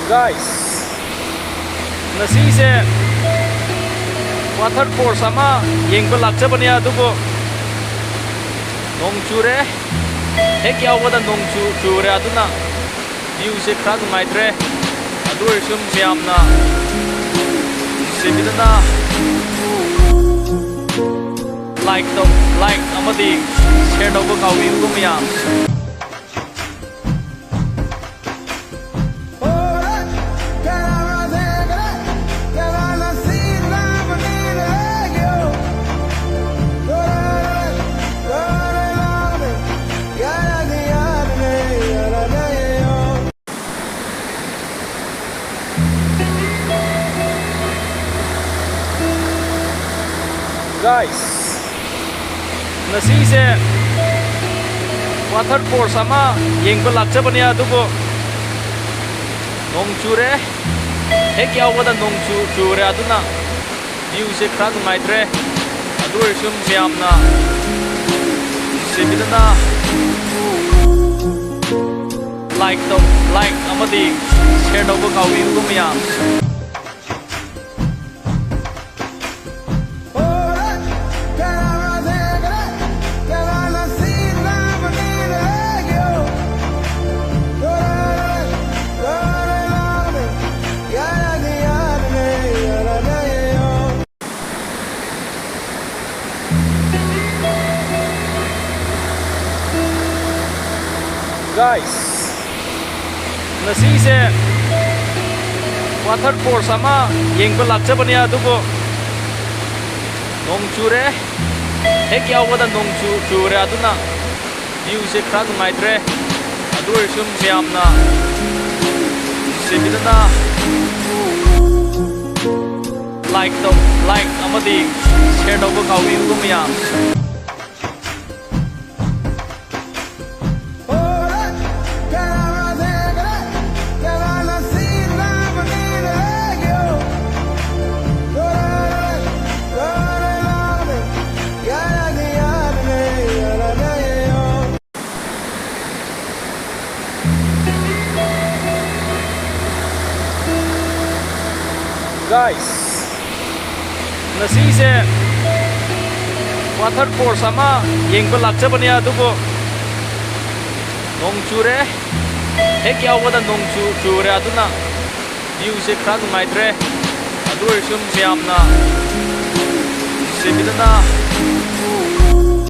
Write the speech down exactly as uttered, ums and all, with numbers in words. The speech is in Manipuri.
Guys, ꯉꯁꯤꯁꯦ waterfalls ꯑꯃ ꯌꯦꯡꯕ ꯂꯥꯛꯆꯕꯅꯦ, ꯑꯗꯨꯕꯨ ꯅꯣꯡ ꯆꯨꯔꯦ꯫ ꯍꯦꯛ ꯌꯥꯎꯕꯗ ꯅꯣꯡ ꯆꯨ-, ꯆꯨꯔꯦ꯫ ꯑꯗꯨꯅ viewꯁꯦ ꯈꯔ ꯅꯨꯡꯉꯥꯏꯇ꯭ꯔꯦ꯫ ꯑꯗꯨ ꯑꯣꯏꯔꯁꯨ ꯃꯌꯥꯝꯅ ꯅꯨꯡꯁꯤꯕꯤꯗꯨꯅ like ꯇꯧ-, like ꯑꯃꯗꯤ share ꯇꯧꯕ ꯀꯥꯎꯕꯤꯒꯅꯨ ꯃꯌꯥꯝ꯫ Guys, ꯉꯁꯤꯁꯦ waterfalls ꯑꯃ ꯌꯦꯡꯕ ꯂꯥꯛꯆꯕꯅꯦ, ꯑꯗꯨꯕꯨ ꯅꯣꯡ ꯆꯨꯔꯦ꯫ ꯍꯦꯛ ꯌꯥꯎꯕꯗ ꯅꯣꯡ ꯆꯨ-, ꯆꯨꯔꯦ꯫ ꯑꯗꯨꯅ viewꯁꯦ ꯈꯔ ꯅꯨꯡꯉꯥꯏꯇ꯭ꯔꯦ꯫ ꯑꯗꯨ ꯑꯣꯏꯔꯁꯨ ꯃꯌꯥꯝꯅ ꯅꯨꯡꯁꯤꯕꯤꯗꯨꯅ like ꯇꯧ-, like ꯑꯃꯗꯤ share ꯇꯧꯕ ꯀꯥꯎꯕꯤꯒꯅꯨ ꯃꯌꯥꯝ꯫ Guys, ꯉꯁꯤꯁꯦ waterfalls ꯑꯃ ꯌꯦꯡꯕ ꯂꯥꯛꯆꯕꯅꯦ, ꯑꯗꯨꯕꯨ ꯅꯣꯡ ꯆꯨꯔꯦ꯫ ꯍꯦꯛ ꯌꯥꯎꯕꯗ ꯅꯣꯡ ꯆꯨ-, ꯆꯨꯔꯦ꯫ ꯑꯗꯨꯅ viewꯁꯦ ꯈꯔ ꯅꯨꯡꯉꯥꯏꯇ꯭ꯔꯦ꯫ ꯑꯗꯨ ꯑꯣꯏꯔꯁꯨ ꯃꯌꯥꯝꯅ ꯅꯨꯡꯁꯤꯕꯤꯗꯨꯅ like ꯇꯧ-, like ꯑꯃꯗꯤ share ꯇꯧꯕ ꯀꯥꯎꯕꯤꯒꯅꯨ ꯃꯌꯥꯝ꯫ Guys, ꯉꯁꯤꯁꯦ ꯋꯥꯇꯔ ꯐꯣꯜꯁ ꯑꯃ ꯌꯦꯡꯕ ꯂꯥꯛꯆꯕꯅꯦ, ꯑꯗꯨꯕꯨ ꯅꯣꯡ ꯆꯨꯔꯦ꯫ ꯍꯦꯛ ꯌꯥꯎꯕꯗ ꯅꯣꯡ ꯆꯨ-, ꯆꯨꯔꯦ꯫ ꯑꯗꯨꯅ ꯚ꯭ꯌꯨꯁꯦ ꯈꯔ ꯅꯨꯡꯉꯥꯏꯇ꯭ꯔꯦ꯫ ꯑꯗꯨ ꯑꯣꯏꯔꯁꯨ ꯃꯌꯥꯝꯅ ꯅꯨꯡꯁꯤꯕꯤꯗꯅ